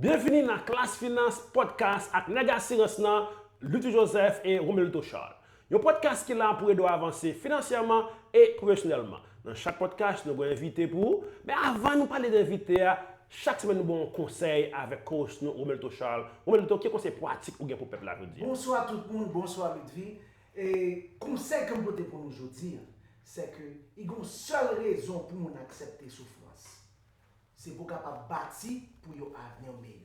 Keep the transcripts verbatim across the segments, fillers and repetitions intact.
Byenvini nan Klas Finans Podcast ak nèg asirans nan, Ludvie Joseph e Romelto Charles. Yon podcast ki la pou ede w avanse finansyèman e pwofesyonèlman. Nan chak podcast, nou gen yon envite pou ou. Men avan nou pale de envite a, chak semèn nou ba w yon konsèy avèk co-host nou, Romelto Charles. Romelto, ki konsèy pratik ou gen pou pèp la jodi a? Bonswa tout moun, bonswa Ludvie. E konsèy ke m pote pou nou jodi a, se ke i gen yon sèl rezon pou moun aksepte soufrans. Se pou w kapab bati pou yon avni meyè.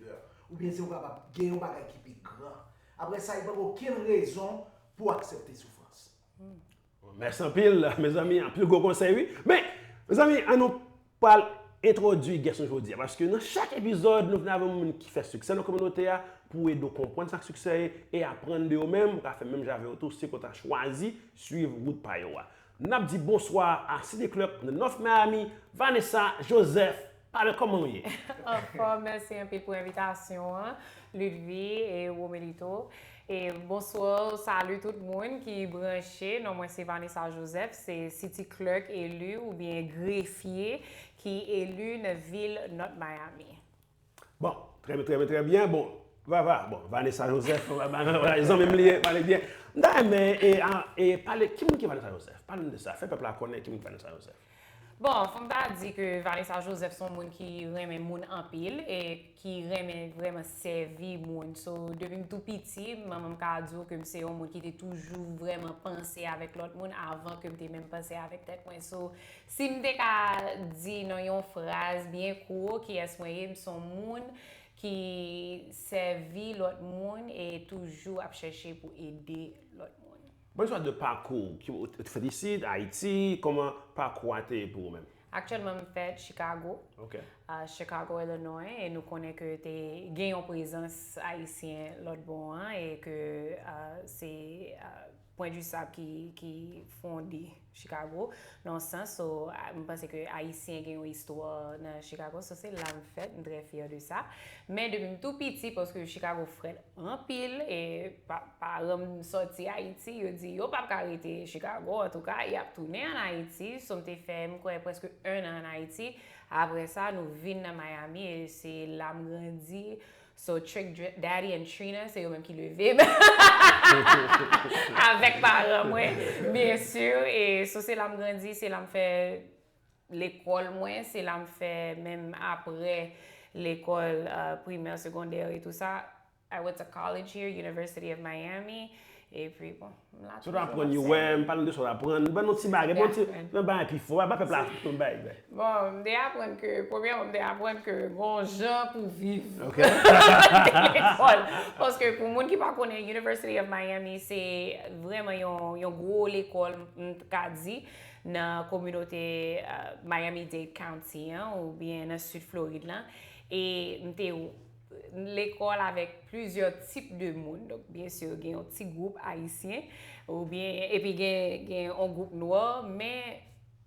Oubyen se pou w kapab gen yon bagay ki pi gran. Apre sa, i pa gen okenn rezon pou w aksepte soufrans. Mèsi anpil, mezanmi, anpil gwo konsèy, wi. Men, mezanmi, ann nou pral entwodui guest nou jodi a, paske nan chak epizòd, nou vin avè yon moun ki fè siksè nan kominote a pou ede w konprann sa k siksè ye e aprann de yo menm, pou ka fè menm jan avè yo tou, si w ta chwazi swiv wout pa yo a. N ap di bonswa a City Clerk nan North Miami, Vanessa Joseph. Pale, kòman w ye? Anfòm, mèsi anpil pou envitasyon an, Ludvie e Romelito. E bonswa, salut tout moun ki branche. Non mwen se Vanessa Joseph, se City Clerk eli oubyen grefye ki eli nan vil North Miami. Bon, trè byen, trè byen, trè byen. Bon, Vava, bon, Vanessa Joseph, zanmi m li ye, pale byen. M ta renmen e, a, e pale, ki moun ki Vanessa Joseph? Pale m de sa, fè pèp la konnen ki moun ki Vanessa Joseph. Bon, fò m ta di ke Vanessa Joseph se yon moun ki renmen moun anpil e ki renmen vrèman sèvi moun. So, depi m tou piti, manman m ka di w ke m se yon moun ki te toujou vrèman panse avèk lòt moun avan ke m te menm panse avèk tèt mwen. So, si m te ka di nan yon fraz byen kout kiyès mwen ye, m se yon moun ki sèvi lòt moun e toujou ap chèche pou ede lòt moun. Ban n istwa de pakou w, ki, ou te fèt isit, Ayiti, kòman pakou a te ye pou ou menm? Aktyèlman, m fèt Chicago, Ok. uh, Chicago, Illinois, e nou konnen ke te gen yon prezans ayisyen lòt bò an e ke uh, se uh, Pointe du Sable ki, ki fonde Chicago, nan yon sans. So, a- m panse ke Ayisyen gen yon istwa nan Chicago. So, se la m fèt, m trè fyè de sa. Men depi m tou piti, paske Chicago frèt anpil, e pa- paran m sòti Ayiti, yo di yo p ap ka rete Chicago, antouka, y ap tounen ann Ayiti. So, m te fè, m kwè, prèske en an ann Ayiti. Apre sa, nou vin nan Miami, e se la m grandi. So, Trick Dr- Daddy and Trina, se yo menm ki leve m. Avèk paran mwen, byen si. E so, se la m grandi, se la m fè lekòl mwen, se la m fè menm apre lekòl uh, primè, segondè e tou sa. I went to college here, University of Miami. Epi, bon, m la Sa w aprann yo, wè, m pale de sa w aprann. Ban nou ti bagay, ban ti, ban bagay pi fò, ba pèp la tout bagay. Bon, m te aprann ke, premyèman, m te aprann ke gon jan pou viv Ok. lekòl. Paske pou moun ki pa konnen, University of Miami, se vrèman yon, yon gwo lekòl, m ka di, nan kominote uh, Miami-Dade County an, oubyen nan sid Florid lan. E m te lekòl avèk plizyè tip de moun. Donk, byen si, gen yon ti gwoup ayisyen, oubyen, epi gen, gen yon gwoup nwa, men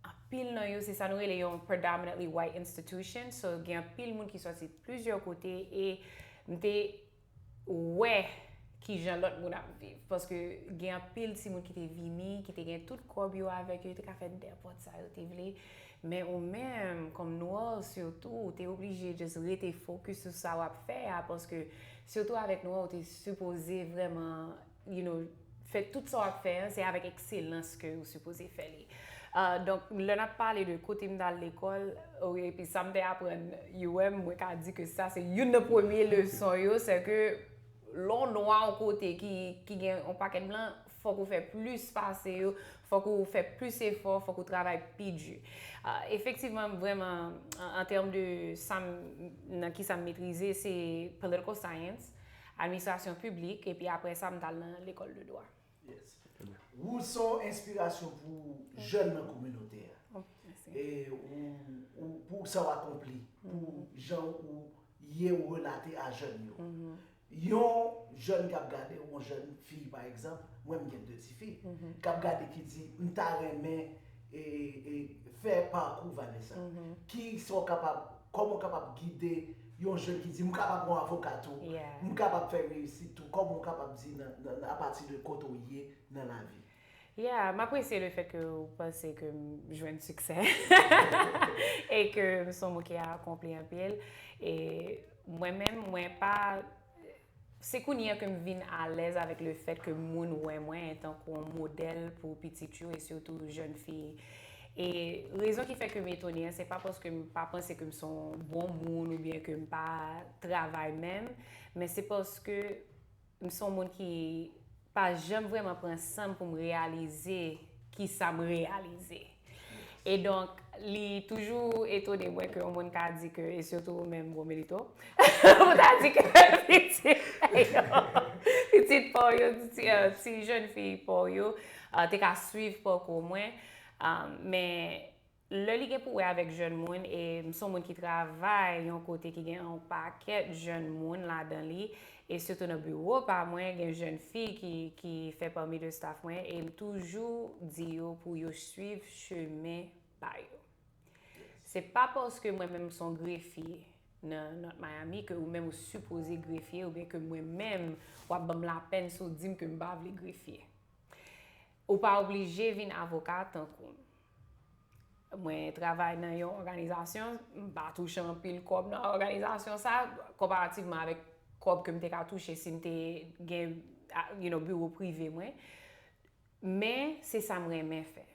anpil nan yo, se sa nou rele yon predominantly white institution. So, gen anpil moun ki sòti plizyè kote, e m te wè kijan lòt moun ap viv. Paske gen anpil timoun ki te vini, ki te gen tout kòb yo avèk yo, yo te ka fè nenpòt sa yo te vle. Men ou menm, kòm nwa sitou, ou te oblije just rete focus sou sa w ap fè a, paske sitou avèk nwa, ou te sipoze vrèman, you know, fè tout sa w ap fè an, se avèk ekselans ke ou sipoze fè li. Uh, donk, lè n ap pale de kote m t al lekòl, oh, epi sa m te aprann U M, mwen ka di ke sa se youn nan premye leson yo, se ke lè w nwa yon kote ki, ki gen yon pakèt blan, fòk ou fè plis pase yo, fòk ou fè plis efò, fòk ou travay pi di. Uh, efektivman, vrèman, an, an tèm de sa m, nan ki sa m metrize, se political science, administrasyon piblik, epi apre sa, m t al nan lekòl de dwa. Yes. Ou se yon enspirasyon pou jèn nan kominote a. E ou, ou, pou sa w akonpli, pou jan ou ye, ou relate a jèn yo. Yon jèn k ap gade, yon jèn fi pa egzanp, mwen m gen de ti fi, k ap gade ki di, m ta renmen e, e, fè pakou Vanessa. Ki sa w kapab, kòman w kapab gide yon jèn ki di, m kapab yon avoka tou, m kapab fè reyisit tou, kòman w kapab di nan, nan, apati de kote w ye nan lavi? Yeah, m apresye le fèt ke ou panse ke m jwenn siksè e ke m se yon moun ki akonpli anpil. E Mwen menm, mwen pa, se kounye a ke m vin alèz avèk le fèt ke moun wè mwen tankou yon modèl pou pitit yo e sitou jèn fi. E rezon ki fè ke m etone an, se pa paske m pa panse ke m se yon bon moun oubyen ke m pa travay menm, men se paske m se yon moun ki pa janm vrèman pran san m pou m reyalize kisa m reyalize. E donk, li toujou etone mwen ke yon moun ka di ke, e sitou ou menm, Romelito, ou ta di ke pitit, pitit pa w yo, ti, eh, ti jèn fi pa w yo, eh, te ka swiv pakou mwen. Eh, men lè li gen pou wè avèk jèn moun, e m se yon moun ki travay yon kote ki gen yon pakèt jèn moun ladan li, e sitou nan biwo pa mwen, gen jèn fi ki, ki fè pami de staff mwen, e m toujou di yo pou yo swiv chemen pa yo. Se pa paske mwen menm m se yon grefye nan North Miami ke ou menm ou sipoze grefye, oubyen ke mwen menm w ap ban m lapèn si w di m ke m pa vle grefye. Ou pa oblije vin avoka tankou m. Mwen travay nan yon òganizasyon, m pa touche anpil kòb nan òganizasyon sa, konparativman avèk kòb ke m te ka touche si m te gen, a, you know, biwo prive mwen. Men, se sa m renmen fè.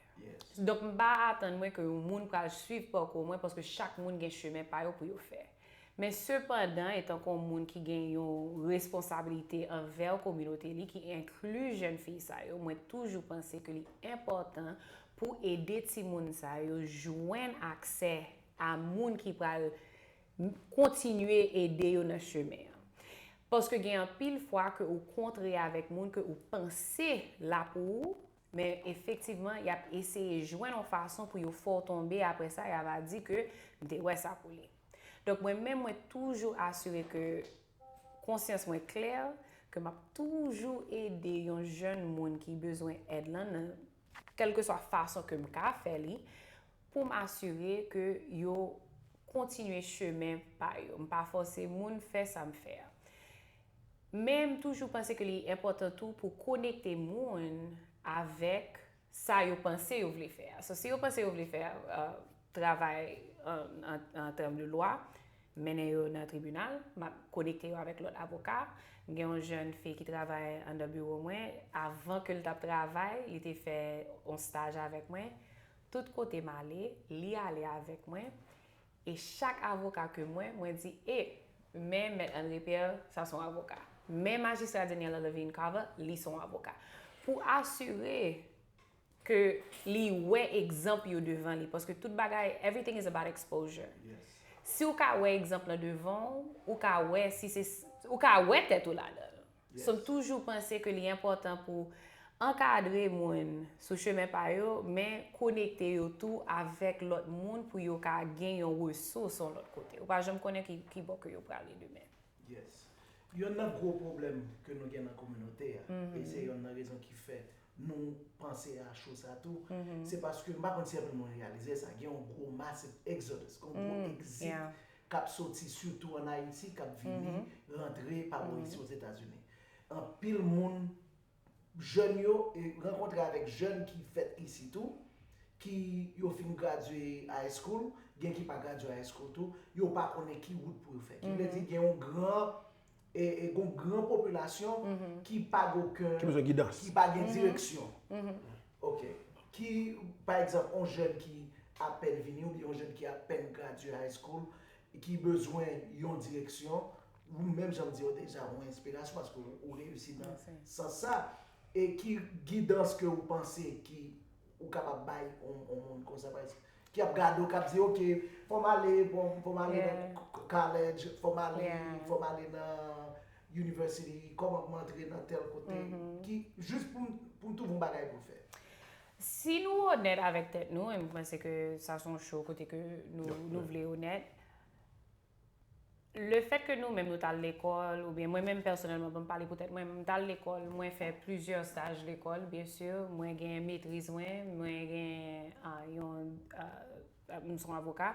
Donk, m pa atann mwen ke yon moun pral swiv pakou mwen, paske chak moun gen chemen pa yo pou yo fè. Men sepandan, etan kon moun ki gen yon responsablite anvè kominote li, ki enkli jèn fi sa yo, mwen toujou panse ke li enpòtan pou ede timoun sa yo jwenn aksè a moun ki pral kontinye ede yo nan chemen an. Paske gen anpil fwa ke ou kontre avèk moun ke ou panse la pou ou, men efektivman, y ap eseye jwenn yon fason pou yo fè w tonbe. Apre sa, y a va di ke m te wè sa pou li. Donk, mwen menm, mwen toujou asire ke konsyans mwen klè, ke m ap toujou ede yon jèn moun ki bezwen èd lan nan kèlkeswa fason ke m ka fè li, pou m asire ke yo kontinye chemen pa yo. M pa fòse moun fè sa m fè a. Men m toujou panse ke li enpòtan tou pou konekte moun avèk sa yo panse yo vle fè a. So, si yo panse yo vle fè, uh, travay an, an, an tèm de lwa, mennen yo nan tribinal, m ap konekte yo avèk lòt avoka. M gen yon jèn fi ki travay anndan biwo mwen. Avan ke l t ap travay, li te fè yon staj avèk mwen. Tout kote m ale, li ale avèk mwen. E chak avoka ke mwen, mwen di, e, men Mèt André Pierre, sa se yon avoka. Men Majistra Daniella Levine Cava, li se yon avoka. Pou asire ke li wè egzanp yo devan li, paske tout bagay, everything is about exposure. Si w ka wè egzanp lan devan w, ou ka wè si se, ou ka wè tèt ou ladan l. So, m toujou panse ke li enpòtan pou ankadre moun sou chemen pa yo, men konekte yo tou avèk lòt moun pou yo ka gen yon resous yon lòt kote. Ou pa janm konnen ki, ki bò ke yo prale demen. Yes. Yonn nan gwo pwoblèm ke nou gen nan kominote a, e se yonn nan rezon ki fè nou panse a cho sa tou, se paske m pa konn si anpil moun reyalize sa, gen yon gwo mass exodus, gen yon gwo exit k ap soti sitou ann Ayiti, k ap vini rantre pa bò isi Ozetazini. Anpil moun, jèn yo, e rankontre avèk jèn ki fèt isi tou, ki yo fin gradye high school, gen ki pa gradye high school tou, yo pa konnen ki wout pou yo fè. Ki vle di gen yon gran e, e gon gran popilasyon ki pa gen okenn, ki bezwen gidans, ki pa gen direksyon. Ok. Ki, pa egzanp, yon jèn ki apèn vini oubyen yon jèn ki apèn gradye high school, ki bezwen yon direksyon, ou menm jan m di w deja, yon enspirasyon paske ou, ou reyisi nan sans sa. E ki gidans ke ou panse ki ou kapab bay yon, yon moun konsa, pa egzanp, ki ap gade w, k ap di, ok, fò m ale, bon, fò m ale nan college, fò m ale, fò m ale nan university, kòman pou m antre nan tèl kote, ki, jis pou m, pou m twouve yon bagay pou m fè. Si nou onèt avèk tèt nou, e m panse ke sa se yon show kote ke nou, nou vle onèt, le fèt ke nou menm nou t al lekòl, oubyen mwen menm pèsonèlman, ban m pale pou tèt mwen, m t al lekòl, mwen fè plizyè staj lekòl, byen si, mwen gen metriz mwen, mwen gen, ah, yon, ah, m se yon avoka.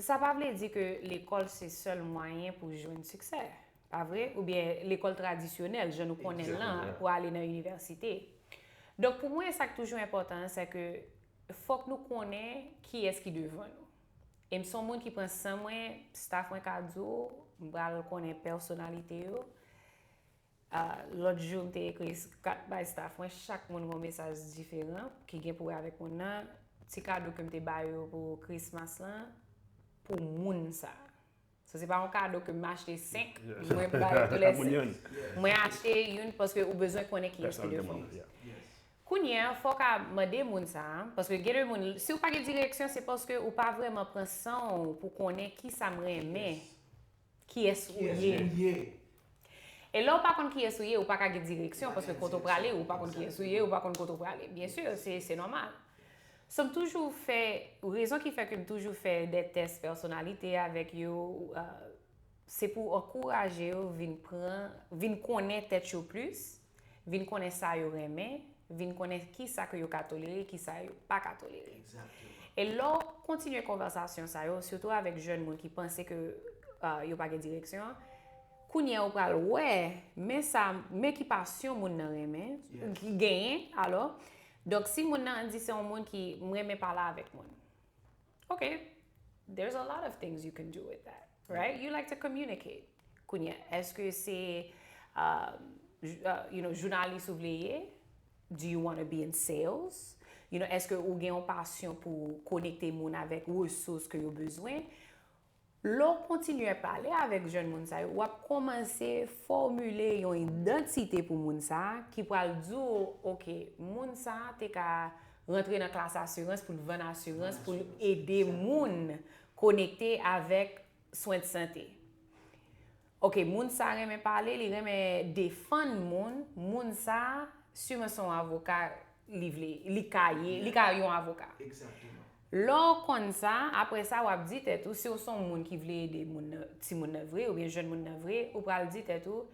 Sa pa vle di ke lekòl se sèl mwayen pou jwenn siksè, pa vre? Oubyen lekòl tradisyonèl, jan nou konnen l lan, pou ale nan inivèsite. Donk, pou mwen, sa k toujou enpòtan an, se ke fòk nou konnen kiyès ki devan nou. E m se yon moun ki pran san mwen, staff mwen ka di w, m pral konnen pèsonalite yo. Ah, lòt jou, m te ekri kat bay staff mwen, chak moun gen yon mesaj diferan ki gen pou wè avèk moun nan. Ti kado ke m te ba yo pou Christmas lan, pou moun sa. So, se pa yon kado ke m achte senk, mwen ba yo tou lè senk. Mwen achte youn paske ou bezwen konnen kiyès ki defo. Kounye a, fò w ka mande moun sa a, paske gen de moun, si w pa gen direksyon, se paske ou pa vrèman pran san w pou konnen kisa m renmen, kiyès ou ye. E lè w pa konn kiyès ou ye, ou pa ka gen direksyon, paske kote w prale, ou pa konn kiyès ou ye, ou pa konn kote w prale. Byen si, se, se nòmal. So, m toujou fè, rezon ki fè ke m toujou fè de tès pèsonalite avèk yo, uh, se pou ankouraje yo vin pran, vin konnen tèt yo plis, vin konnen sa yo renmen, vin konnen ki sa ke yo ka tolere, ki sa yo pa ka tolere. E lè w kontinye konvèsasyon sa yo, sitou avèk jèn moun ki panse ke, uh, yo pa gen direksyon, kounye a ou pral wè, men sa, men ki pasyon moun nan renmen, ki genyen, alò. Donk, si moun nan di se yon moun ki, m renmen pale avèk moun. Ok, there's a lot of things you can do with that, right? You like to communicate. Kounye a, èske se, um, jou- uh, you know, jounalis ou vle ye? Do you want to be in sales? You know, èske ou gen yon pasyon pou konekte moun avèk resous ke yo bezwen? Lè w kontinye pale avèk jèn moun sa yo, w ap kòmanse fòmile yon idantite pou moun sa a ki pral di w, ok, moun sa a te ka rantre nan klas asirans pou l vann asirans, pou l ede moun konekte avèk swen de sante. Ok, moun sa renmen pale, li renmen defann moun, moun sa siman se yon avoka li vle, li ka ye, li ka yon avoka. Lè w konn sa, apre sa, w ap di tèt ou, si w se yon moun ki vle ede moun nan, timoun nan vre, oubyen jèn moun nan vre, ou pral di tèt ou,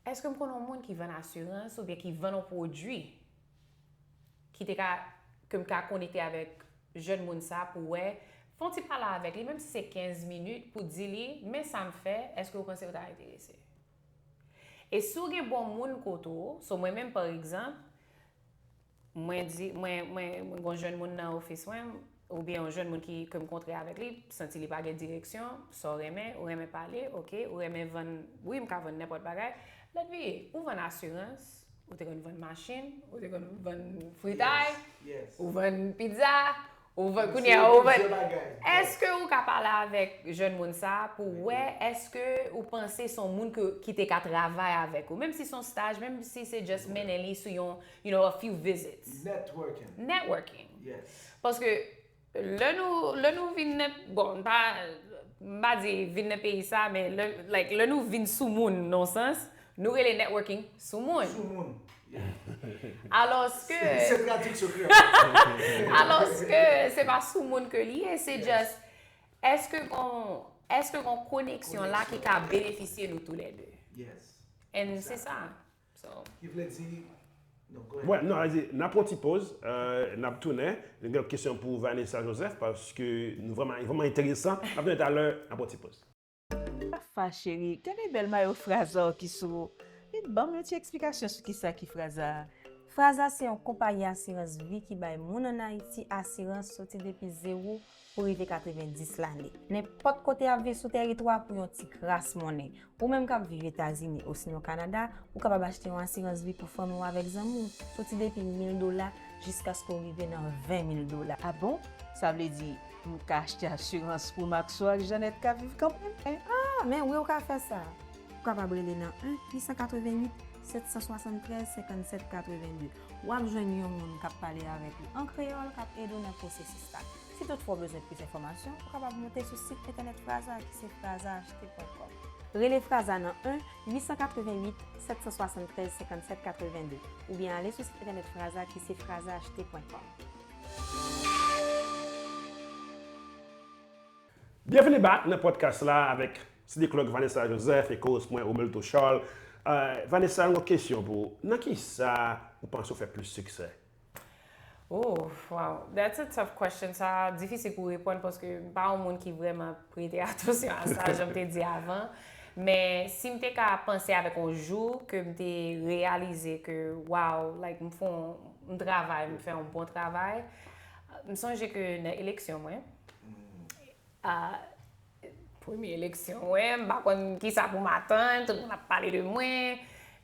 èske m konn yon moun ki vann asirans oubyen ki vann yon pwodui ki te ka, ke m ka konekte avèk jèn moun sa pou wè, fè yon ti pale avèk li, menm si se kenz minit, pou di li, men sa m fè, èske w panse w ta enterese? E si w gen bon moun kote w, so mwen menm pa egzanp, mwen di, mwen, mwen, mwen gen yon jèn moun nan ofis mwen, oubyen yon jèn moun ki, ke m kontre avèk li, santi li pa gen direksyon, sa w renmen, ou renmen pale, ok, ou renmen vann, wi, m ka vann nenpòt bagay. Lòt vini, ou vann asirans, ou te konn vann machin, ou te konn vann fritay, ou vann pizza, ou vann, kounye a, ou vann. Èske ou ka pale avèk jèn moun sa a pou wè, èske ou panse se yon moun ke, ki te ka travay avèk ou? Menm si se yon staj, menm si se just mennen li sou yon, you know, a few visits. Networking. Paske lè nou, lè nou vin nan, bon, m pa, m pa di vin nan peyi sa, men lè, like, lè nou vin sou moun, nan yon sans, nou rele networking sou moun. Sou moun. Alòske, se tradiksyon kreyòl. Alòske, se pa sou moun ke li ye, se just, èske gon, èske gon koneksyon la ki ka benefisye nou tou lè de? And se sa. So. Ki vle di, non, go ahead. Wè, non, di, n ap pran ti poz, euh, n ap tounen. Nou gen kesyon pou Vanessa Joseph, paske nou vrèman, vrèman enteresan. N ap tounen talè, n ap pran ti poz. Fafa cheri, gade bèl mayo Fraza ki sou ou. Vin ban m yon ti eksplikasyon sou kisa ki Fraza a. Fraza se yon konpayi asirans vi ki bay moun ann Ayiti asirans soti depi zewo pou rive katrevenndis lane. Nenpòt kote y ap viv sou tèritwa pou yon ti kras monnen. Ou menm k ap viv Etazini osinon Kanada, ou kapab achte yon asirans vi pou fanmi w avèk zanmi w, soti depi mil dola jiskaske w rive nan ven mil dola. A bon? Sa vle di, m ka achte asirans pou Maxo ak Jeannette k ap viv kanmenm? Ah, men wi, ou ka fè sa. Ou kapab rele nan en uit san katrevenn uit, sèt san swasanntrèz, senkannsèt katrevenndez. W ap jwenn yon moun k ap pale avèk ou an kreyòl k ap ede w nan pwosesis la. Si toutfwa w bezwen plis enfòmasyon, ou kapab monte sou sit entènèt Fraza ki se fraza achte pwen kòm. Rele Fraza nan en uit san katrevenn uit, sèt san swasanntrèz, senkannsèt katrevenndez oubyen ale sou sit entènèt Fraza ki se fraza achte pwen kòm. Byenvini back nan podcast la avèk City Clerk Vanessa Joseph e co-host mwen Romelto Charles. Euh, Vanessa, yon kesyon pou ou. Nan kisa ou panse ou fè plis siksè? Oh, wow. That's a tough question. Sa difisil pou reponn paske m pa yon moun ki vrèman prete atansyon a sa, jan m te di avan. Men si m te ka panse avèk yon jou ke m te reyalize ke, wow, like, m fè yon, m travay, m fè yon bon travay, m sonje ke nan eleksyon mwen, Ah, premye eleksyon mwen, m pa konn kisa pou m atann, tout moun ap pale de mwen,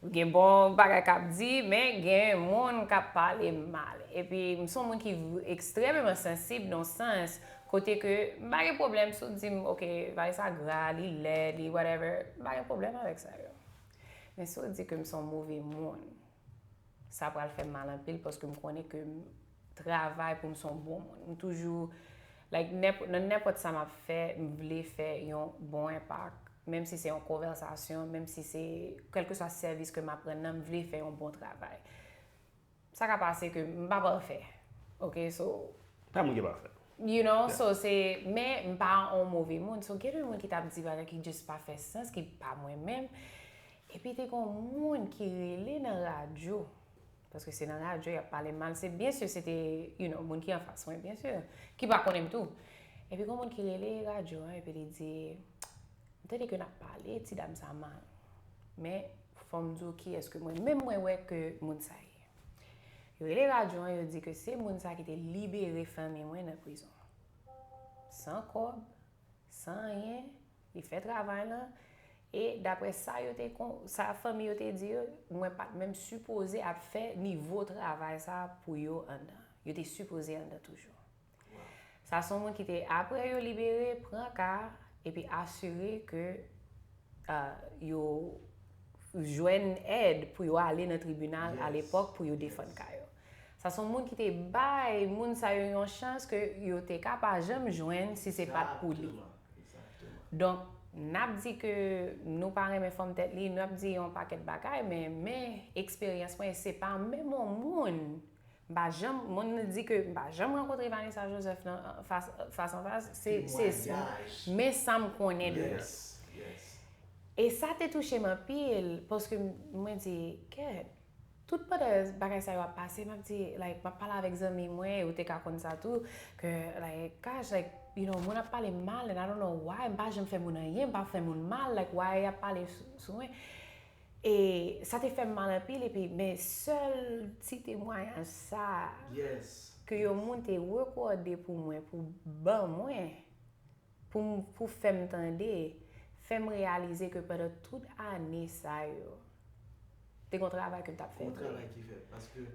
gen bon bagay k ap di, men gen moun k ap pale mal. Epi m se yon moun ki v- ekstrèmeman sansib nan sans kote ke m pa gen pwoblèm si w di m, "Ok, Vanessa gra, li lèd, li whatever." M pa gen pwoblèm avèk sa yo. Men si w di ke m se yon move moun, sa pral fè m mal anpil paske m konnen ke m travay pou m se yon bon moun. M toujou, like, nenp- nan nenpòt sa m ap fè, m vle fè yon bon enpak. Menm si se yon konvèsasyon, menm si se kèlkeswa sèvis ke m ap rann nan, m vle fè yon bon travay. Sa ka pase ke m pa pafè. Ok, so, Pa moun ki pafè. You know, so se, men m pa yon move moun. So gen de moun ki t ap di bagay ki just pa fè sans, ki pa mwen menm. Epi te gen yon moun ki rele nan radyo. Paske se nan radyo y ap pale mal. Se byen si se te, you know, moun ki anfas mwen, byen si. Ki pa konnen m tou. Epi gen yon moun ki rele radyo an, epi li di, "M tande ke n ap pale ti dam sa mal. Men, fò m di w kiyès ke mwen menm mwen wè ke moun sa ye." Yo rele radyo an, yo di ke se moun sa ki te libere fanmi mwen nan prizon. San kòb, san anyen, li fè travay lan. E daprè sa yo te kon, sa fanmi yo te di yo, mwen pa t menm sipoze ap fè nivo travay sa pou yo anndan. Yo te sipoze anndan toujou. Sa se yon moun ki te, apre yo libere, pran ka, epi asire ke uh, yo jwenn èd pou yo ale nan tribinal alepòk pou yo defann ka yo. Sa se yon moun ki te bay moun sa yo yon chans ke yo te ka pa janm jwenn si se pa t pou li. Donk, n ap di ke nou pa renmen fanm tèt li, n ap di yon pakèt bagay, men, men eksperyans mwen, se pa menm yon moun M pa janm, moun nan di ke m pa janm rankontre Vanessa Joseph nan fas fas an fas. Se, se, men sa m konnen de li. E sa te touche m anpil, paske mwen di, kèt, tout pandan bagay sa yo ap pase, m ap di, like, m ap pale avèk zanmi mwen, ou te ka konn sa tou, ke, like, gosh, like, you know, moun ap pale m mal, and I don't know why, m pa janm fè moun anyen, m pa fè moun mal, like, why y ap pale sou, sou mwen? E sa te fè m mal anpil, epi, men sèl ti temwayaj sa a ke yon moun te rekòde pou mwen, pou ban mwen, pou m, pou fè m tande, fè m reyalize ke pandan tout ane sa yo, te gen yon travay ke m t ap fè vre.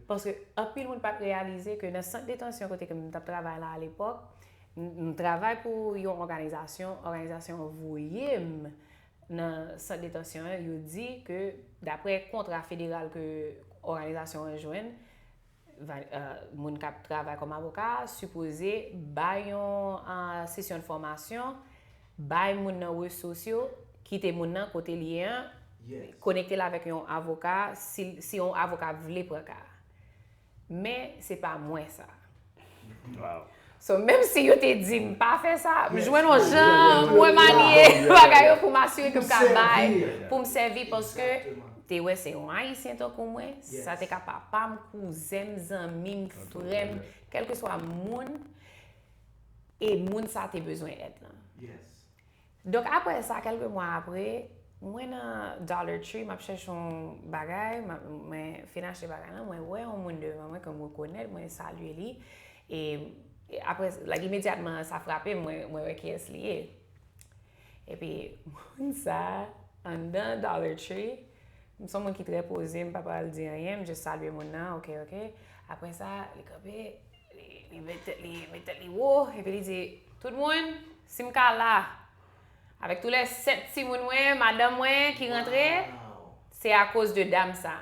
Paske anpil moun pa t reyalize ke nan sant detansyon kote ke m t ap travay la alepòk, m, m travay pou yon òganizasyon, òganizasyon an voye m nan sant detansyon an, yo di ke, daprè kontra federal ke òganizasyon an jwenn, moun k ap travay kòm avoka a sipoze bay yon sesyon de fòmasyon, bay moun nan resous yo, kite moun nan kote l ye an, konekte l avèk yon avoka, si, si yon avoka vle pran ka a. Men se pa mwen sa. So, menm si yo te di m pa fè sa, m jwenn yon jan pou m remanye bagay yo, pou m asire ke m ka bay, pou m sèvi, paske te wè se yon Ayisyen tankou mwen, sa te ka papa m, kouzen m, zanmi m, frè m, kèlkeswa moun, e moun sa te bezwen èd lan. Donk, apre sa, kèlke mwa apre, mwen nan Dollar Tree, m ap chèche yon bagay, mwen fin achte bagay lan, mwen wè yon moun devan mwen ke m rekonèt, mwen salye li. E, e apre, like, imedyatman, sa frape m, mwen, mwen wè kiyès li ye. Epi, moun sa, anndan Dollar Tree, m se yon moun ki trè poze, m pa pral di anyen, m just salye moun nan, ok, ok. Apre sa, li kanpe, li, li met tèt li, met tèt li wo, epi li di, "Tout moun, si m ka la, avèk tou lè sèt timoun mwen, madanm mwen ki rantre, se akoz de dam sa."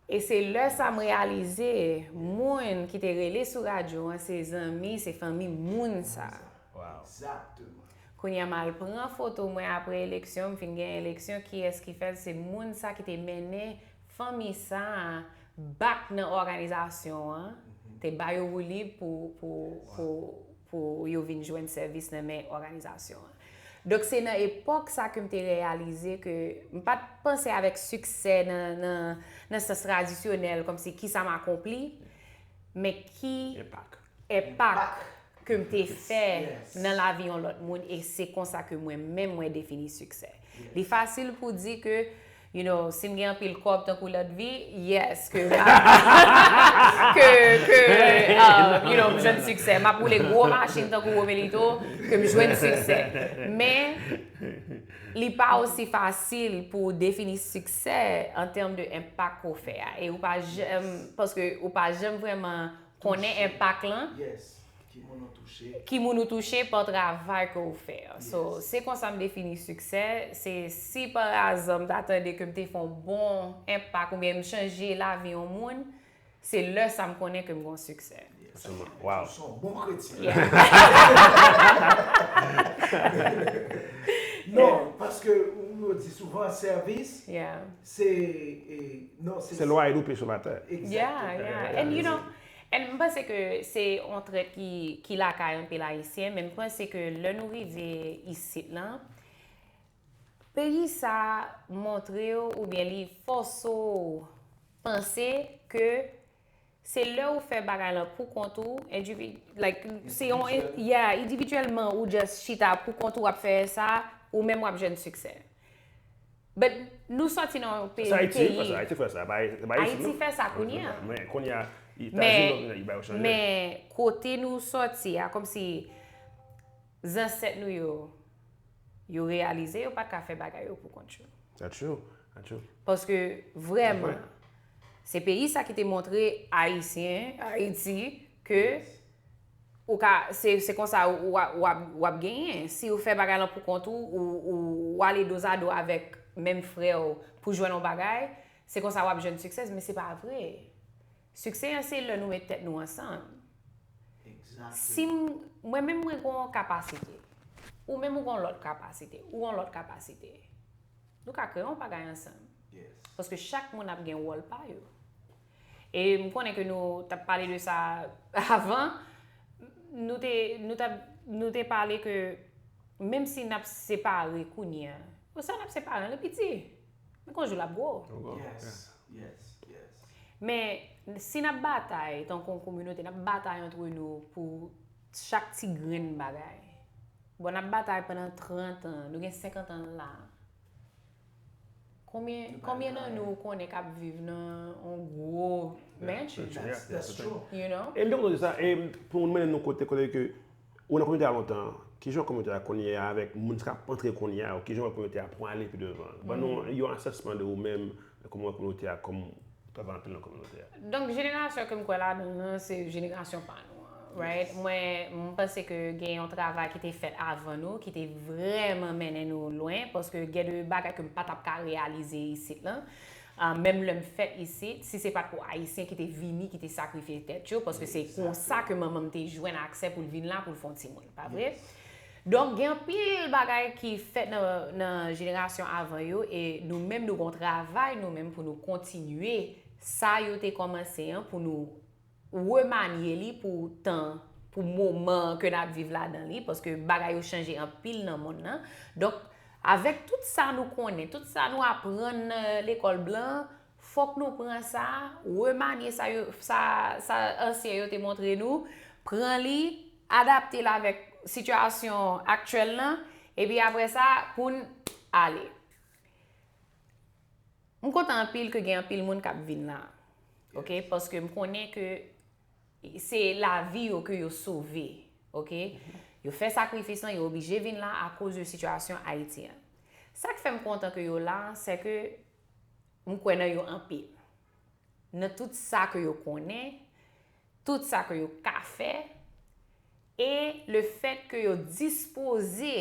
E se lè sa m reyalize, moun ki te rele sou radyo an, se zanmi, se fanmi moun sa. Kounye a m al pran foto mwen apre eleksyon, m fin gen eleksyon, kiyès ki fè l? Se moun sa ki te mennen fanmi sa a back nan òganizasyon an, te ba yo woulib pou, pou, pou, pou yo vin jwenn sèvis nan men òganizasyon an. Donk, se nan epòk sa ke m te reyalize ke m pa t panse avèk siksè nan, nan, nan sans tradisyonèl, kòmsi kisa m akonpli, men ki enpak ke m te fè nan lavi yon lòt moun, e se konsa ke mwen menm mwen defini siksè. Li fasil pou di ke You know, si m gen anpil kòb tankou Lotvi, yes, ke ke ke uh, you know, m jwenn siksè. M ap woule gwo machin tankou Romelito, ke m jwenn siksè. Men li pa osi fasil pou defini siksè an tèm de enpak ke w fè a. E ou pa janm, paske ou pa janm vrèman konnen enpak lan. Yes. Ki moun ou touche? Ki moun ou touche pa travay ke w fè. So, se konsa m defini siksè. Se si pa azan m ta tande ke m te fè yon bon enpak oubyen m chanje lavi yon moun, se lè sa m konnen ke m gen yon siksè. Wow. Se yon bon kretyen. Non, paske ou yo di souvan sèvis, se non, se lwa e nou pye sou latè. Yeah, yeah. And you know, and m panse ke se yon trèt ki ki lakay anpil ayisyen, men m panse ke lè nou rive isit lan, peyi sa montre w oubyen li fòse w panse ke se lè ou fè bagay lan pou kont ou, indivi, like, se yon, yeah, individyèlman ou just chita pou kont ou w ap fè sa, ou menm w ap jwenn siksè. But nou sòti nan yon peyi. Ayiti fè sa, Ayiti fè sa, Ayiti fè sa kounye a. Men kounye a, Etazini bay yo chanje. Men kote nou sòti a, kòmsi zansèt nou yo, yo reyalize yo pa t ka fè bagay yo pou kont yo. That's true. That's true. Paske vrèman, se peyi sa ki te montre Ayisyen, Ayiti, ke ou ka, se se konsa ou w ap w ap genyen. Si ou fè bagay lan pou kont ou, ou ou ale dozado avèk menm frè w pou jwenn yon bagay, se konsa w ap jwenn siksè, men se pa vre. Siksè an se lè nou met tèt nou ansanm. Si mwen menm mwen gen yon kapasite, ou menm ou gen yon lòt kapasite, ou gen yon lòt kapasite, nou ka kreye yon bagay ansanm. Paske chak moun ap gen wòl pa yo. E m konnen ke nou t ap pale de sa avan, nou te nou t ap nou te pale ke menm si n ap separe kounye a, sa n ap separe an li piti. Men gon jou l ap gwo. Men si n ap batay tankou yon kominote, n ap batay antre nou pou chak ti grenn bagay. Bon, n ap batay pandan trant an, nou gen senkant an la. Konbyen konbyen nan nou ou konnen k ap viv nan yon gwo mansion? You know? E m te kontan di sa, e pou nou mennen nou kote kote ke ou nan kominote a lontan, kijan kominote a kounye a avèk moun k ap antre kounye a, kijan kominote a pwale pi devan? Ban nou yon assessment de ou menm, kòman kominote a, kòm ou travay anpil nan kominote a. Donk jenerasyon ke m kwè ladan l lan se jenerasyon pa nou an, right? Mwen m panse ke gen yon travay ki te fèt avan nou ki te vrèman mennen nou lwen, paske gen de bagay ke m pa t ap ka reyalize isit lan. Menm lè m fèt isit, si se pa t pou Ayisyen ki te vini, ki te sakrifye tèt yo, paske se konsa ke manman m te jwenn aksè pou l vin la pou l fè yon timoun, pa vre? Donk gen anpil bagay ki fèt nan nan jenerasyon avan yo e nou menm nou gen yon travay nou menm pou nou kontinye sa yo te kòmanse an pou nou remanye li pou tan, pou moman ke n ap viv ladan li, paske bagay yo chanje anpil nan monn nan. Donk, avèk tout sa nou konnen, tout sa nou aprann nan lekòl blan, fòk nou pran sa, remanye sa yo, sa, sa ansyen yo te montre nou, pran li, adapte l avèk sitiyasyon aktyèl lan, epi apre sa, pou n ale. M kontan anpil ke gen anpil moun k ap vin la. Ok? Paske m konnen ke se lavi yo ke yo sove. Ok? Yo fè sakrifis lan, yo oblije vin la akoz de sitiyasyon Ayiti an. Sa k fè m kontan ke yo la, se ke m kwè nan yo anpil. Nan tout sa ke yo konnen, tout sa ke yo ka fè, e le fèt ke yo dispoze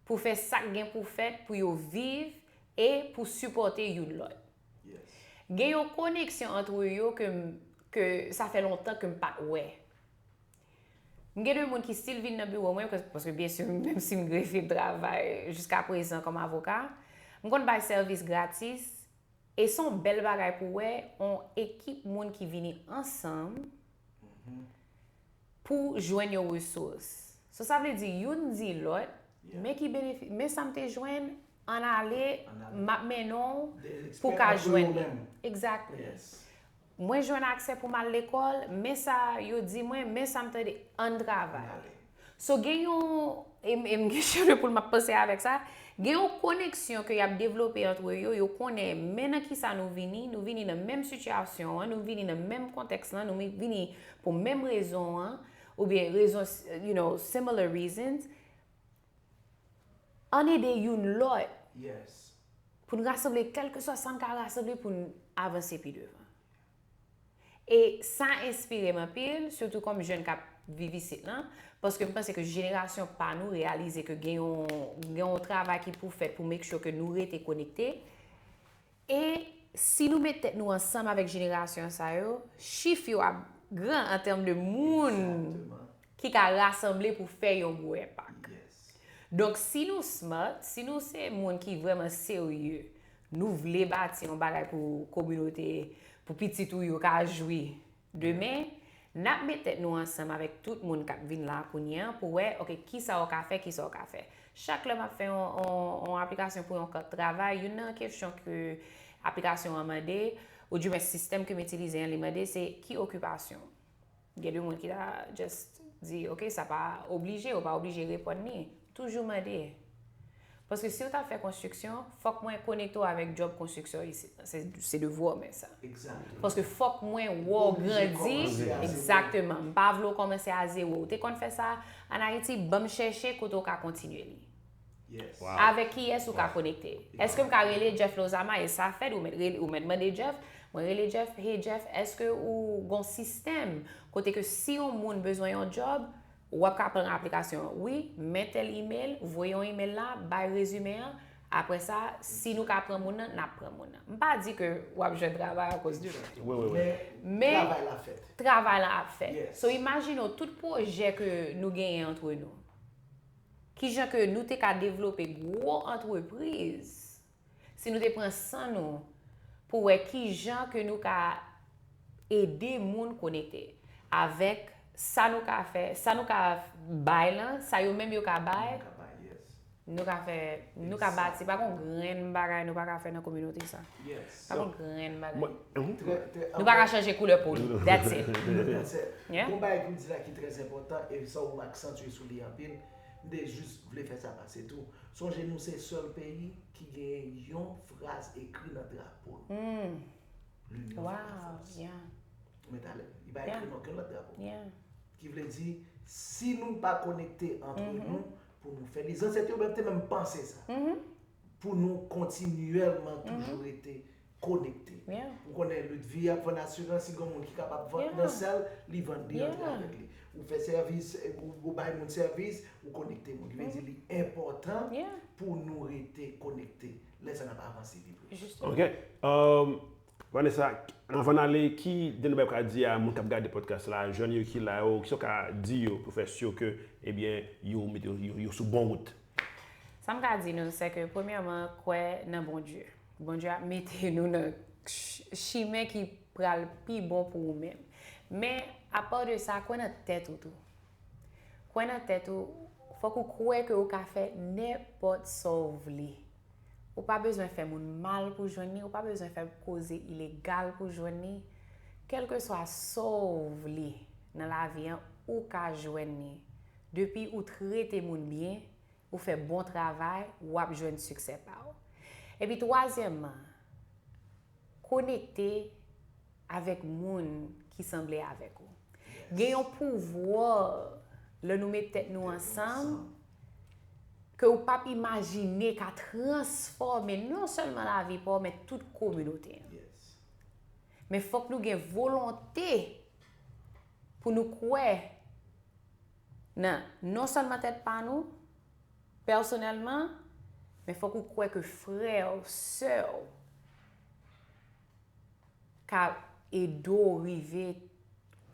pou fè sa k gen pou fèt pou yo viv e pou sipòte youn lòt. Gen yon koneksyon antre yo ke m, ke sa fè lontan ke m pa t wè. M gen de moun ki still vin nan biwo mwen, paske byen si, menm si m grefye, m travay jiska prezan kòm avoka, m konn bay sèvis gratis, e se yon bèl bagay pou w wè yon ekip moun ki vini ansanm pou jwenn yon resous. So, sa vle di youn di lòt, men ki benefi, men sa m te jwenn, ann ale, m ap mennen w pou w ka jwenn li. Exactly. Mwen jwenn aksè pou m al lekòl, men sa yo di mwen, men sa m tande, ann travay. So gen yon, e m gen cheve pou l m ap panse avèk sa, Gen yon koneksyon ke y ap devlope antre yo, yo konnen men nan kisa nou vini, nou vini nan menm sitiyasyon an, nou vini nan menm kontèks lan, nou mi- vini pou menm rezon an, oubyen rezon, you know, similar reasons. Ann ede youn lòt Yes. pou n rasanble kèlkeswa sa n ka rasanble pou n avanse pi devan. E sa enspire m anpil, sitou kòm jèn k ap viv isit lan, paske m panse ke jenerasyon pa nou reyalize ke gen yon, gen yon travay ki pou fèt pou make sure ke nou rete konekte. E si nou met tèt nou ansanm avèk jenerasyon sa yo, chif yo ap gran an tèm de moun Exactement. ki ka rasanble pou fè yon gwo enpak. Yes. Donk, si nou smart, si nou se moun ki vrèman serye, nou vle bati yon bagay pou kominote, pou pitit ou yo ka jwi demen, n ap met tèt nou ansanm avèk tout moun k ap vin la kounye a pou wè, oke, kisa w ka fè, kisa w ka fè. Chak lè m ap fè yon, yon, yon aplikasyon pou yon kont travay, youn nan kesyon ke aplikasyon an mande, oudimwen sistèm ke m itilize an li mande, se ki okipasyon w? Gen de moun ki ta just di, oke, sa pa oblije, ou pa oblije reponn li. Toujou mande. Paske si w t ap fè konstriksyon, fòk mwen konekte w avèk djòb konstriksyon isit. Se, se devwa w men sa. Exactement. Paske fòk mwen wè w Oblije grandi. kòmanse a zewo. Egzakteman. M pa vle w kòmanse a zewo. Ou te konn fè sa ann Ayiti, ban m chèche kote w ka kontinye li. Yes. Wow. Avèk kiyès ou ka konekte? Èske m ka rele Jeff Lozama e sa fèt ou mèt rele- ou mèt mande Jeff? Mwen rele Jeff, hey Jeff, èske ou gon sistèm kote ke si yon moun bezwen yon djòb, w ap ka pran aplikasyon an? Wi, men tèl email, voye yon email la, bay rezime an, apre sa, si nou ka pran moun nan, n ap pran moun nan. M pa di ke w ap jwenn travay akoz de mwen. Wi, wi, wi. Men Men- travay la fèt. Travay la ap fèt. Yes. So imajine w tout pwojè ke nou genyen antre nou. Kijan ke nou te ka devlope gwo antrepriz si nou te pran san nou pou wè kijan ke nou ka ede moun konekte avèk sa nou ka fè, sa nou ka bay lan, sa yo menm yo ka bay, Ka bay, yes. nou ka fè, nou ka bati. Pa gon grenn bagay nou pa ka fè nan kominote sa. Yes. Pa gon grenn bagay. Mwen, mhm. Trè, trè, Nou pa ka chanje koulè po nou. That's it. That's it. Yeah. Gon bagay ke m di la ki trè enpòtan e sa ou aksantye sou li anpil, m te jis vle fè sa pase tou. Sonje nou se sèl peyi ki genyen yon fraz ekri nan drapo nou. Mm. L'Union Wow, Française. Yeah, Men talè, li pa Yeah. ekri nan okenn lòt drapo. Yeah. Ki vle di, si nou pa konekte antre Mhm. nou pou nou fè li, zansèt yo menm te menm panse sa. Mhm. Pou nou kontinyèlman toujou rete konekte. Yeah. Ou konnen Ludvie ap vann asirans, si gen moun ki kapab vann Yeah. nan sèl, li vann li antre Yeah. avèk li. Ou fè sèvis, ou, ou bay moun sèvis, ou konekte moun. Ki vle di li enpòtan Yeah. pou nou rete konekte. Lè sa n ap avanse pi pre. Justement. Ok. Um, Vanessa, anvan n ale, ki de nou bay ka di a moun k ap gade podcast la, jèn yo ki la yo, ki sa w ka di yo pou fè si ke, ebyen, yo mete yo, yo sou bon wout? Sa m ka di nou, se ke premyèman, kwè nan Bondye. Bondye ap mete nou nan ch- chimen ki pral pi bon pou ou menm. Men, apa de sa, kwè nan tèt ou tou. Kwè nan tèt ou, fòk ou kwè ke ou ka fè nenpòt sa w vle. Ou pa bezwen fè moun mal pou jwenn li, ou pa bezwen fè koze ilegal pou jwenn li. Kèlkeswa sa w vle nan lavi an, ou ka jwenn li. Depi ou trete moun byen, ou fè bon travay, w ap jwenn siksè pa w. Epi twazyèmman, konekte avèk moun ki sanble avèk ou. Gen yon pouvwa lè nou met tèt nou ansanm ke ou p ap imajine ka transfòme non sèlman lavi pa w, men tout kominote an. Yes. Men fòk nou gen volonte pou nou kwè nan non sèlman tèt pa nou, pèsonèlman, men fòk ou kwè ke frè w, sè w ka ede w rive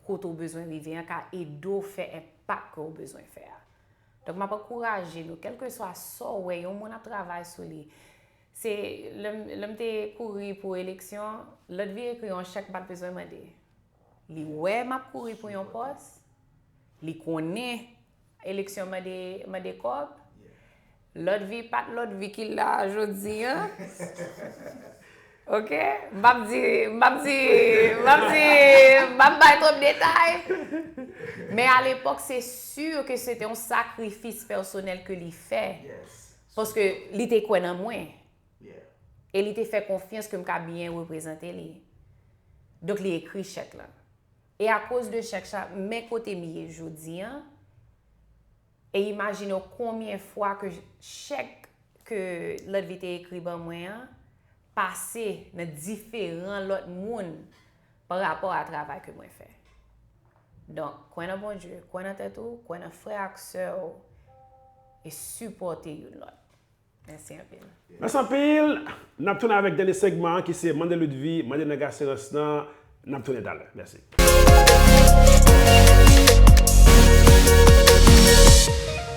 kote w bezwen rive an, ka ede w fè enpak ke w bezwen fè a. Donk, m ap ankouraje nou, kèlkeswa sa w wè yon moun ap travay sou li, se lè m, lè m te kouri pou eleksyon, Ludvie ekri yon chèk m pa t bezwen mande. Li wè m ap kouri pou yon pòs, li konnen eleksyon mande, mande kòb. Ludvie pa t Ludvie ki la jodi an. Ok? M p ap di, m p ap di, m p ap di, m p ap bay twòp detay. Men alepòk, se si ke se te yon sakrifis pèsonèl ke li fè. Yes. Paske li te kwè nan mwen. E li te fè konfyans ke m ka byen reprezante li. Donk, li ekri chèk la. E akoz de chèk sa, men kote m ye jodi an. E imajine w konbyen fwa ke chèk ke Ludvie te ekri ban mwen an pase nan diferan lòt moun pa rapò a travay ke mwen fè. Donk, kwè nan Bondye, kwè nan tèt ou, kwè nan frè ak sè w, e sipòte youn lòt. Mèsi anpil. Mèsi anpil. N ap tounen avèk dènye segman an ki se Mande Ludvie, Mande Nèg Asirans lan. N ap tounen talè. Mèsi.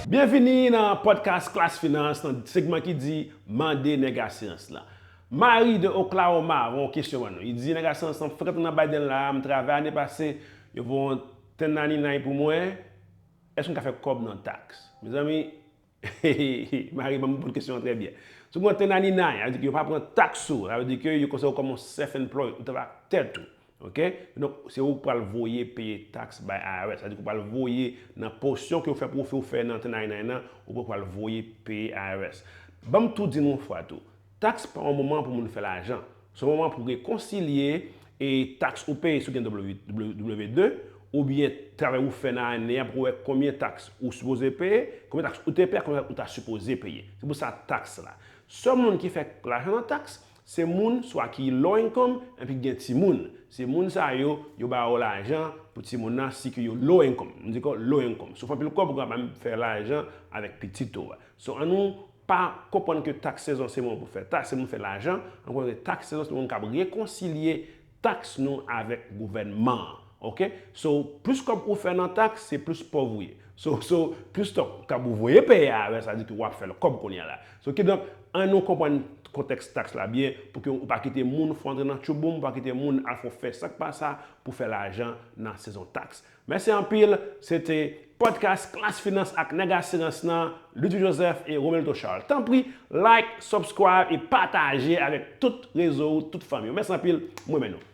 Byenvini nan podcast Klas Finans, nan segman ki di Mande Nèg Asirans lan. Marie de Oklahoma voye yon kesyon ban nou. Li di, Nèg asirans lan frekant nan Biden la, m travay ane pase, yo voye yon ten ninety-nine pou mwen. Èske m ka fè kòb nan taks? Mezanmi, Marie, ban m reponn kesyon an trè byen. Si w gen yon ten ninety-nine, sa vle di ke yo pa pran taks sou ou. Sa vle di ke yo konsidere w kòm yon self-employed, ou travay ak tèt ou. Oke? Donk, se ou k pral voye peye taks bay I R S. Sa vle di ke ou pral voye nan pòsyon ke yo fè pwofi ou fè nan ten ninety-nine nan, ou pral voye peye I R S. Ban m tou di nou yon fwa tou. Taks pa yon moman pou moun fè lajan. Se yon moman pou rekonsilye e taks ou peye si w gen W W W de, oubyen travay ou fè nan ane a pou wè konbyen taks ou sipoze peye, konbyen taks ou te peye, konbyen taks ou ta sipoze peye. Se pou sa taks la. Sèl moun ki fè lajan nan taks, se moun swa ki low income epi ki gen timoun. Se moun sa yo, yo ba yo lajan pou timoun nan si ke yo low income. M di ankò low income. Si w fè anpil kòb, ou ka menm fè lajan avèk pitit ou a. So, annou pa konprann ke taks sezon se moman pou fè taks, se moun fè lajan, ann konprann ke taks sezon se moman k ap rekonsilye taks nou avèk gouvènman an. Oke? So, plis kòb ou fè nan taks, se plis pòv ou ye. So, so, plis tòk k ap ou voye peye a, sa vle di ke w ap fè kòb kounye a la. So, kidonk, ann nou konprann kontèks taks la byen, pou ke ou pa kite moun fè w antre nan tchouboum, ou pa kite moun al fè w fè sa k pa sa pou fè lajan nan sezon taks. Mèsi anpil, se te podcast Klas Finans ak Nèg Asirans lan, Ludvie Joseph e Romelto Charles. Tanpri, like, subscribe e pataje avèk tout rezo ou, tout fanmi w. Mèsi anpil, m renmen nou.